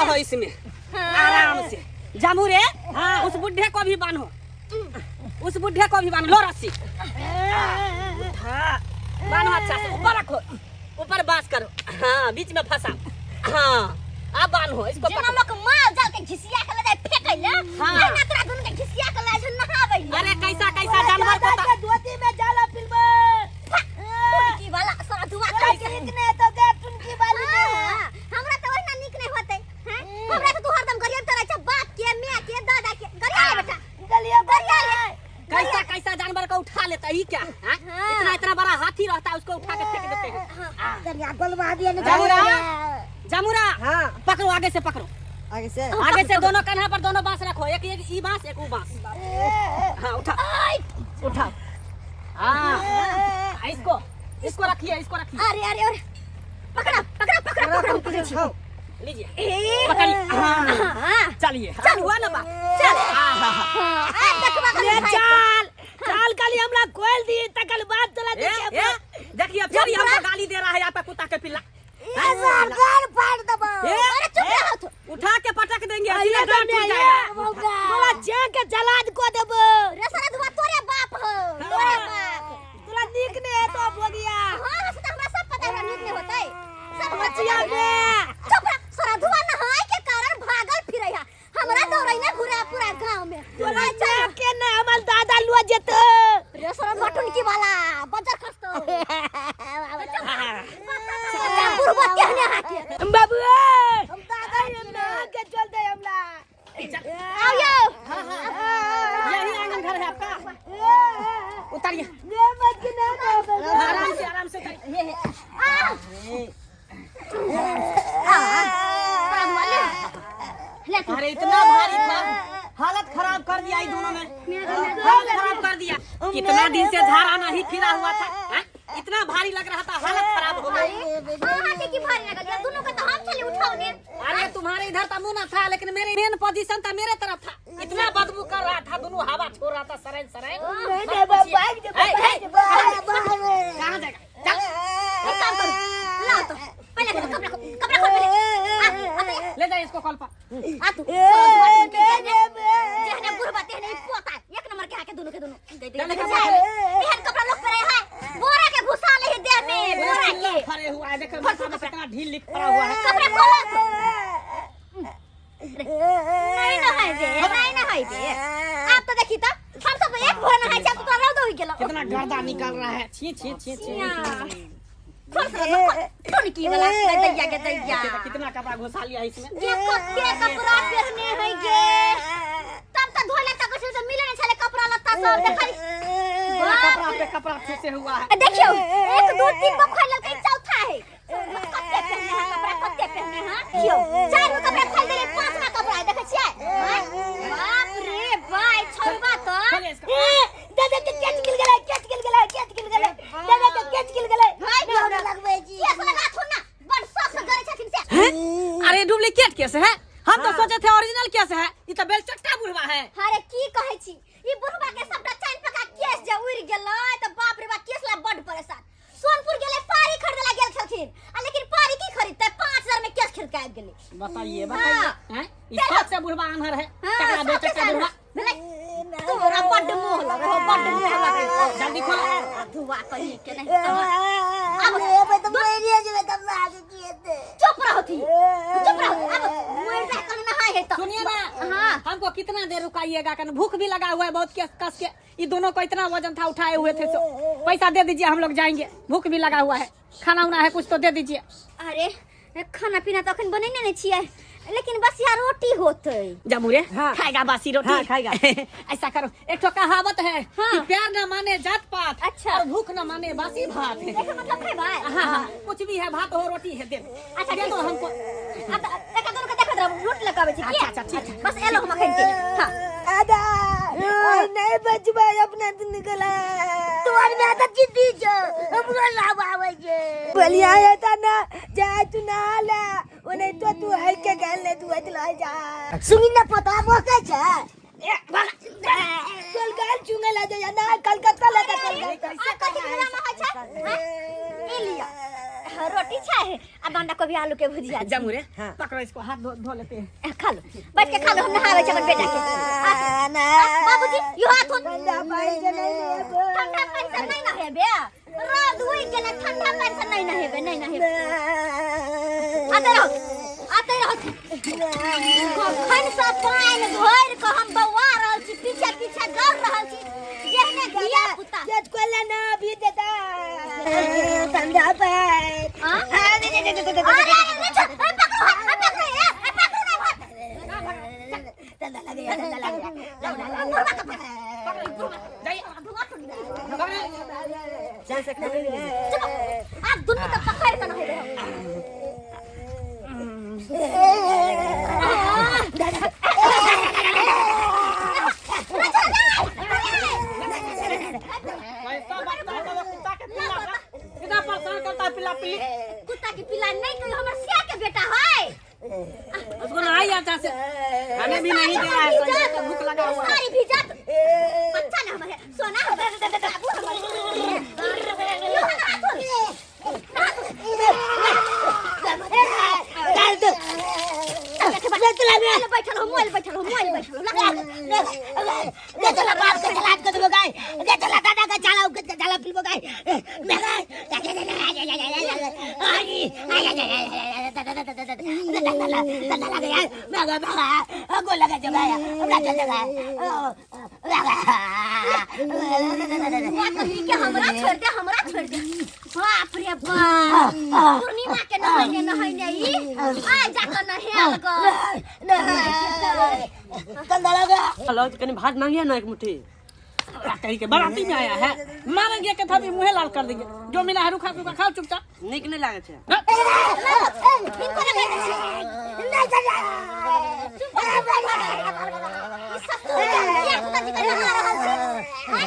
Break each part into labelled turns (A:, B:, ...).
A: रहो इसमें आराम से। जामू रे, उस बुढ़े को भी बांधो, उस बुढ़े को भी बांधो। लो रस्सी, बांधो अच्छा से, ऊपर रखो, ऊपर बांस करो, हाँ बीच में फंसा, हाँ अब बांधो इसको।
B: जेना
A: पकड़ो।
B: लोक माल जाल के घिसिया के ले जाय फेकै ले,
A: हाँ।
B: एना तोरा दुनू के घिसिया के ले जाय नहाबै ले।
A: अरे कैसा कैसा जानवर को
C: धोती में जाला पिलबे।
B: टुनकी वाला सारा धुआ
C: तोरा
B: कैसे
C: नीक नहि हेतौ गे टुनकी वाली ने।
B: हाँ, हमरा तऽ ओहिना नीक नहि होतै हैं? हमरा तऽ तू हरदम गरियब तोरा छै, बाप के, माय के, दादा के गरिया ले बेटा।
C: गलियो।
B: गरिया ले।
A: कैसा कैसा जानवर को उठा लेता है, ये क्या हाँ?
B: हाँ।
A: इतना इतना बड़ा हाथी रहता है, उसको उठा के फेंक देते हैं।
B: हाँ।
C: कनिया गोलवा दिए ने।
A: जामुरा, जामुरा।
D: हाँ।
A: पकड़ो, आगे से पकड़ो।
D: आगे से।
A: आगे से दोनों कन्हा पर दोनों बांस रखो, एक एक ई बांस, एक वो बांस। हाँ उठा उठा, हाँ इसको इसको रखिए, इसको रखिए।
B: अरे अरे अरे, पकड़ा पकड़ा पकड़ा पकड़ा, पकड़ छी।
A: लीजिए।
B: ए,
A: पकड़िए, हाँ।
B: हाँ।
A: चलिए, चल हुआ ना बात,
B: चल।
A: हाँ, हाँ, हाँ।
B: हाँ, आ देखबा
C: ले
B: कनी भाई।
C: चल चल, कल हमरा कोयल दी तकल बाद तोरा
A: ए,
C: देखे।
A: ए, देखिए फिर ही हमको गाली दे रहा है आपका कुत्ता के पिल्ला।
C: घर फाड़ देबो।
A: ए,
B: अरे चुप रहो तू।
A: उठा के पटक देंगे,
C: आइए
A: सीधे डांट
C: कन्या,
A: टूट
C: ये।
A: जाएगा।
C: तोरा चेक के जलाद को देबो।
B: रे सारा धुआ तोरे बाप हो, तोरे बाप।
C: तोरा नीक नहीं हेतौ भोगिया।
B: हाँ, से त हमरा सब पता है, हमरा नीक नहीं होतै सब हमरा
C: बचिया
B: पता है।
C: बे।
B: चुप रह सारा धुआ, नहाय के कारण भागल फिरै है, हमरा दौड़ै ना घुरा पूरा गांव में।
C: तोरा
B: आ, चल।
C: चेक के ना हमर दादा लुआ जेतौ।
B: रे सारा धुआ टुनकी वाला बजर खसतौ। बच्चा बुढ़बा केहने हाके।
C: बाबू हम दादा ना के चल दे हमरा।
B: आओ यो।
A: यही आंगन घर है आपका, उतारिए।
C: ये मत के ना ना।
A: आराम से, आराम से उतारिए।
B: आ आ सारा धुआ ले ले तू।
A: अरे इतना भारी था, हालत खराब कर दिया इन दोनों ने, हालत खराब कर दिया। कितना दिन से झाड़ा नहीं फिरा हुआ था, हैं? इतना भारी लग रहा था, हालत खराब हो गई।
B: अरे हाँ, के की भारी लगल या दोनों के तो हम चले उठाओ ने।
A: अरे तुम्हारे इधर तो मुंह ना था, लेकिन मेरे मेन पोजीशन था, मेरे तरफ था। इतना बदबू कर रहा था, दोनों हवा छोड़ रहा था सरैन सरैन।
C: नहीं दे बाबा, भाग दे।
A: ए, ए,
C: बाबा।
A: कहाँ जाएगा, चल।
B: एक काम करो, लाओ तो पहले कपड़ा खोल, कपड़ा खोल पहले। आ आ तो।
A: ले जाए इसको कल पर।
B: आ तू सारा धुआ टुनकी जेहने जेहने बुढ़बा तेहने ई पोता, एक नंबर के हाके दोनों के दोनों। दे दे।
A: चल,
B: दे
A: कपड़ा
B: एहन कपड़ा लोग पहरे है, बोरा के घुसा ले है देह में, बोरा के
A: फरे हुआ है, देखो माथा में कितना ढील लिख पड़ा हुआ है।
B: कपड़ा खोलो। नहीं नहाय बे, नहीं नहाय बे। आप तो देखी तो हम सब एक भोर नहाय छी, अब तो तोरा रौद हो गेलो।
A: कितना गर्दा निकल रहा है, छी छी छी छी।
B: खोल सारा खोल, टुनकी वाला दैया के दैया।
A: कितना कपड़ा घुसा लिया इसमें।
B: ये कते कपड़ा पहनने है गे, तब तो धोले तक कुछ तो मिले नहीं छले कपड़ा लत्ता सब देखली।
A: पूरा कपड़ा पे कपड़ा ठूसे हुआ है।
B: देखियो, एक दो तीन गो खोल ललकै, चौथा है। कते पहने है कपड़ा, कते पहने है। देखियो, चार गो कपड़ा खोल देले, पांचवा कपड़ा है, देखै छियै? हैं? बाप रे बाय, छौबा तो
A: खोलिए इसको।
C: दादा के केच गिल गेलै, केच गिल गेलै, केच गिल गेलै, दादा के केच गिल गेलै।
B: भाई
C: ना लगबै छी।
B: केस लगा थो ना, बड़ शौक से गरे छथिन से।
A: हैं? अरे डुप्लीकेट केस है, हम तो सोचे थे ओरिजिनल केस है, ये तो बेलचट्टा बुढ़वा है।
B: अरे की कहै छी, ई बुढ़बा के सबटा चाइन पका केस जे उड़ि गेलै त बाप रे बाप, केस ला बड परेशान। सोनपुर गेलै, पारी खरीदला गेल छलखिन आ, लेकिन पारी की खरीदते, 5000 में केस खरीद के आबि गेलै।
A: बताइए बताइए, हैं? इस शौक से बुढ़वा आन्हर है।
B: हाँ,
A: तगड़ा
B: सबके
A: बेलचट्टा
B: साथ
A: बुढ़वा।
B: भेलै। तोरा बड्ड मोह लगै हो, बड्ड मोह लगै हो।
A: जल्दी खोलो।
B: धुआ कहीं के नहीं तो
C: अब एबै तऽ मरिए जेबै तब लागे की हेतै।
B: चुप रहो थी, चुप रहो, अब मर जा कहीं नहाय है तो।
A: सुनिए ना।
B: हाँ।
A: हमको कितना देर रुकाइएगा? कन भूख भी लगा हुआ है बहुत, कस कस के ये दोनों को इतना वजन था, उठाए हुए थे, सो पैसा दे दीजिए, हम लोग जाएंगे। भूख भी लगा हुआ है, खाना उना है कुछ तो दे दीजिए।
B: अरे खाना पीना तो अखन बनेने नहीं छियै, लेकिन बस यार रोटी होतै।
A: जमुरे।
D: हाँ।
A: खाएगा बासी रोटी?
D: हाँ, खाएगा।
A: ऐसा करो, एक ठो कहावत है
B: हाँ।
A: कि प्यार न माने जात पात
B: अच्छा।
A: और भूख न माने बासी भात।
B: एकर मतलब खेबै?
A: हाँ हाँ, कुछ भी है, भात हो रोटी है, दे दो।
B: अच्छा,
A: दे
B: ठीक
A: दो
B: छै।
A: हमको।
B: आ तऽ एका दुनू के देखैत रहब, रोटी लऽ कऽ अबै छी की?
A: अच्छा, अच्छा, ठीक है।
B: बस एलहुँ हम अखन के। हाँ।
C: दादा ओए नहीं बचबै अपना दिन गेलै। तोहर माय तऽ जिद्दी छौ, हमरो लाभ आबै छै। बलिया हेता ना जा तू नहा ले, ओनाहितो तू है के गेल ने तू लऽ जा। सुनी ना, पता मकै छै। चल गल चुंगे ले जा ना कलकत्ता ले जा कलकत्ता।
B: आ कथी के नाम होइ छै? हाँ? ई लिअ, रोटी छै आ बंधा कोबी। कोबी आलू के भुजिया
A: जमू रे पकड़ो इसको हाथ धो धो लेते हैं
B: खा लो बैठ के खा लो हम नहावे छै अपन बेटा के बाबूजी यो हाथ धो।
C: ठंडा पानी से नहीं लेबो।
B: ठंडा पानी से नहीं नहेबे रौद उगि गेलै ठंडा पानी से नहीं नहेबे नहीं नहेबे आते रहो आते रहो कखन से पानि भरि कऽ हम बौआ रहल छी पीछे पीछे दौड़ रहल छी जेहने धिया पुता
C: जेत कोला ना भी देता ठंडा पानी
B: हाँ? अरे अरे अरे छोड़, ए, पकड़ो हाथ, ए, पकड़ो, ए, ए, पकड़ो ना हाथ।
C: ठंडा लगे ठंडा लगे
A: जाइए पकड़े चल से खाने
B: चुप, आब दुनू के पकड़ कऽ नहेबै हम।
A: कैसा बच्चा है वो कुत्ता के पिल्ला का कितना परेशान करता है पिल्ला पिल्ली
B: कुत्ता के पिल्ला नहीं कहियो हमर सिया के बेटा है
A: उसको नहाई अच्छा से खाने भी नहीं दे रहा है सही से भूख लगा हुआ है
B: सारी भिजत बच्चा ना हमर है सोना हमर बाबू हमर यो नहा धो। मोबाइल बैठल हो मोबाइल बैठल हो मोबाइल बैठल हो कहीं के हमरा छोड़ दे हमरा छोड़ दे बाप रे बाप पूर्णिमा के नहैने नहैने ई आ जाके नहायल ग
A: हेलो कनी भात मांगिए ना एक मुट्ठी कहीं के बाराती में आया है मारेंगे के थपी मुंहे लाल कर देंगे जो मिला है रुखा सुखा खाओ चुपचाप
D: नीक नहीं लागे छै
A: हाँ?
B: हिनको ने कहै छै ई ससुर के धिया पुता जी के नहा रहल छै आँय?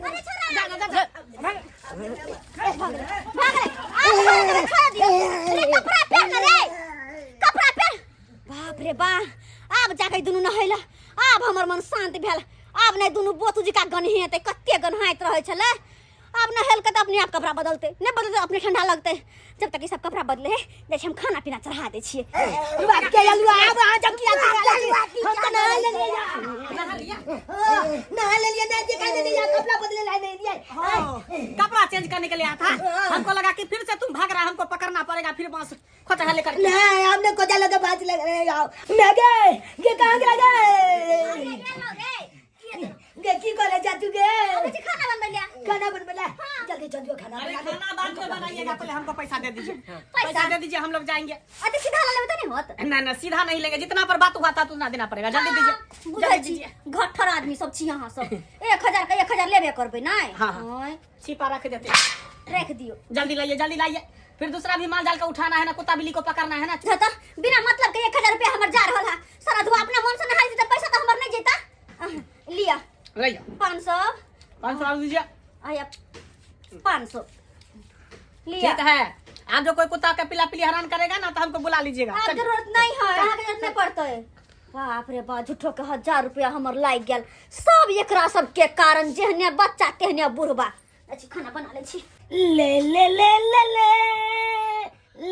B: अरे छोरा भाग रे आ छोड़ दे छोड़ दियो रे कपड़ा पहन रे कपड़ा पहन बाप रे बा आब जाके दुनू नहैला आब हमर मन शांत भेल आब नहि दुनू बोतू जी का गन्हेतै कते गन्हाइत रहै छलै आब नहेलकै तऽ अपने आप कपड़ा बदलतै नहि बदलतै अपने ठंडा लगतै जब तक ई सब कपड़ा बदले है जाइ छी हम खाना पीना चढ़ा दै छियै
A: कपड़ा चेंज करने के लिए आया था हमको लगा कि फिर से तुम भाग रहा हमको पकड़ना पड़ेगा फिर बांस खोचा लेकर के।
C: नहीं हमने कोचा लगा बात लग रहे आओ मैं गए ये कहाँ गए गे की करे जा तू गे
B: खाना बनबै ले
C: खाना बनबे ला जल्दी जल्दी खाना
A: अरे
C: बना दे
A: खाना बाद में बनाइएगा पहले हमको पैसा दे दीजिए
B: पैसा?
A: पैसा दे दीजिए हम लोग जाएंगे
B: अते सीधा लऽ लेबै तऽ नहि होत
A: ना ना सीधा नहीं लेंगे जितना पर बात हुआ था उतना देना पड़ेगा जल्दी दीजिए
B: बुझै
A: जल्दी
B: छी
A: दीजिए
B: घट्ठर आदमी सब छी अहाँ सब 1000 के 1000 लेबे करबै नहि
A: हाँ, हाँ।
B: आँय,
A: छिपा रख देते हैं।
B: राखि दियौ
A: जल्दी लाइए जल्दी लाइए फिर दूसरा भी माल जाल का उठाना है ना कुत्ता बिल्ली को पकड़ना है ना
B: अच्छा तऽ बिना मतलब के 1000 रुपया हमर जा रहल है सारा धुआ अपना मन से नहाइ जेतै पैसा तऽ हमर नहि जेता लिअ
A: लाइए
B: 500
A: 500 और दीजिए
B: आया 500 लिअ
A: ठीक है आप जो कोई कुत्ता का पिला पिली हैरान करेगा ना तो हमको बुला लीजिएगा
B: आब
A: चलिए।
B: जरूरत नहीं है अहाँके जरूरत नहीं पड़तै बाप रे बा झूठो के 1000 रुपया हमर लागि गेल सब एकरा सबके कारण जेहने बच्चा तेहने बुढ़बा अच्छा खाना बना लै छी
C: ले ले ले ले ले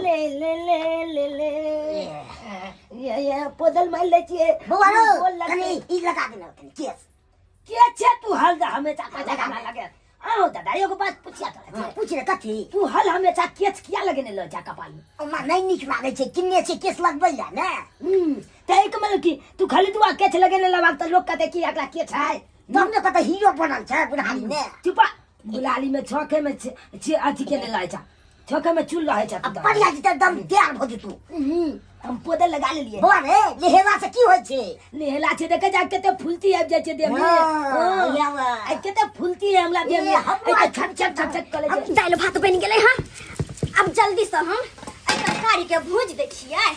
C: ले ले ले ले ले ये ये पोदल मार ले छिए
E: बौआ रौ
C: बोल लगे।
E: कनी ई लगा देना कनी केस
C: के छे तू हल हमेशा का जगह लगे आओ दादा एगो बात पूछिया तोरा
E: हाँ, पूछ रे कथी
C: तू हल हमेशा केच किया लगेने लो जा कपाल में
E: ओमा नहीं नीक लागै छै किन्ने छै केस लगबै ला ने
C: ते एक मतलब कि तू खाली तू केच लगेने लबाक त लोग कहते कि एकरा केच है
E: तब ने कतऽ हीरो बनल छै बुढ़ारी ने
C: चुपा बुलाली में छके में छे अथी केने रहै छ छके में चूल रहै छ
E: आ बढ़िया जी तऽ एकदम तैयार भऽ जेतू
C: हम पौधा लगा लेलिए
E: बौआ रे लेहेला से की होइ छै
C: नेहला छै देखे जा कते फुलती आबि जाइ छै देह में
E: हाँ, लेवा।
C: आइ कते फुलती है हमरा देह में
E: ए, हमरो
C: आइ छक छक छक छक करे छै
B: दालि भात बनि गेलै हँ आब जल्दी से हम एहि तरकारी के भूजि दै छियै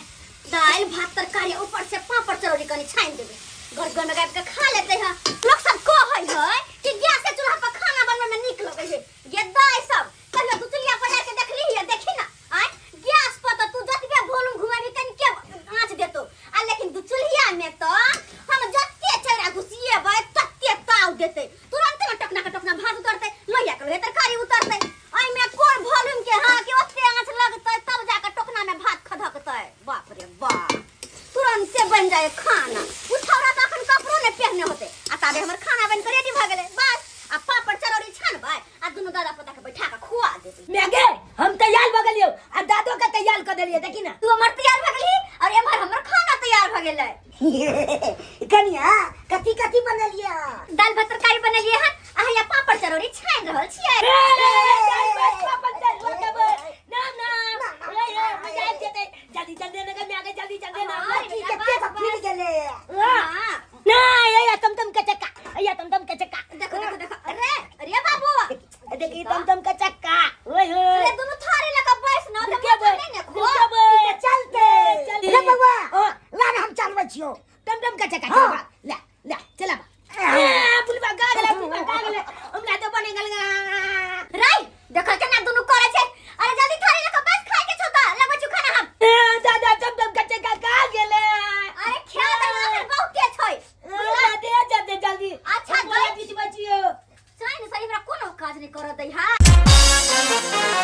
B: दालि भात तरकारी ऊपर से पापड़ चरौरी कनि छानि देबै घर घर में गाबि के खा लेतै हँ लोक सब कहै है कि गैस के चूल्हा पर खाना बनबै में नीक लगै है गे दाइ सब कहियो दू चुल्हिया पर के देखली है देखी ना आय गैस पर तऽ तू जतबे वॉल्यूम घुमेबी तनिके आँच देतो आ लेकिन दू चुल्हिया में तऽ हम जते चौरा घुसिएबै तते ताव देतै तुरंत में टकना के टकना भात उतरतै लोहिया के लोहिया तरकारी उतरतै। गेलै खाना। उ छौड़ा तऽ अखन कपड़ो नहि पहिने होतै आ ताबे हमर खाना बनि कऽ रेडी भऽ गेलै। बस आ पापड़ चरौरी छानबै आ दुनू दादा पोता के बैठा कऽ खुआ देबै।
C: मैगे हम तैयार भऽ गेलियौ आ दादो के तैयार कऽ देलियै, देखी ना।
B: तू हमर तैयार भऽ गेलही और एम्हर हमर खाना तैयार भऽ गेलै।
E: कनिया, कथी कथी बनेलियै?
B: दालि भात तरकारी बनेलियै हन आ हैया पापड़ चरौरी छानि रहल छियै।
C: जल्दी जल्दी ना मैगे, जल्दी जल्दी ना।
B: हाँ,
E: की के पेट फूल गेलै।
B: हाँ।
C: ना या तम तम के चक्का, या तम तम के चक्का।
B: देखो देखो देखो, अरे अरे बाबू,
C: देखी तम तम के चक्का, ओए होए।
B: अरे दुनू थारी लगा बैस न ते
C: रुके
B: माथा नहीं ने खो।
C: रुके।
E: चलते।
C: चलते।
E: रे बउआ,
C: हाँ।
E: ला ना, हम चलबै छियौ।
C: टम टम के चक्का।
E: हाँ।
C: चला ले ले, चला बा। ए, बुलबा गा गेला, बुलबा गा गेला, हमरा तो बने गेल।
B: राई देखो केना दुनू करे छै। अरे जल्दी थारी लगा बैस, खाय के छौ त लगबै छु खाना हम।
C: ए दादा, टम टम के चक्का गा गेले।
B: अरे खा दे, अखन बहुते छै।
C: ए, दे जल्दी जल्दी।
B: अच्छा,
C: बोला
B: दे।
C: बीच बचियो।
B: चाहे ने सही, हमरा कोनो काज नहीं करऽ दै। हा।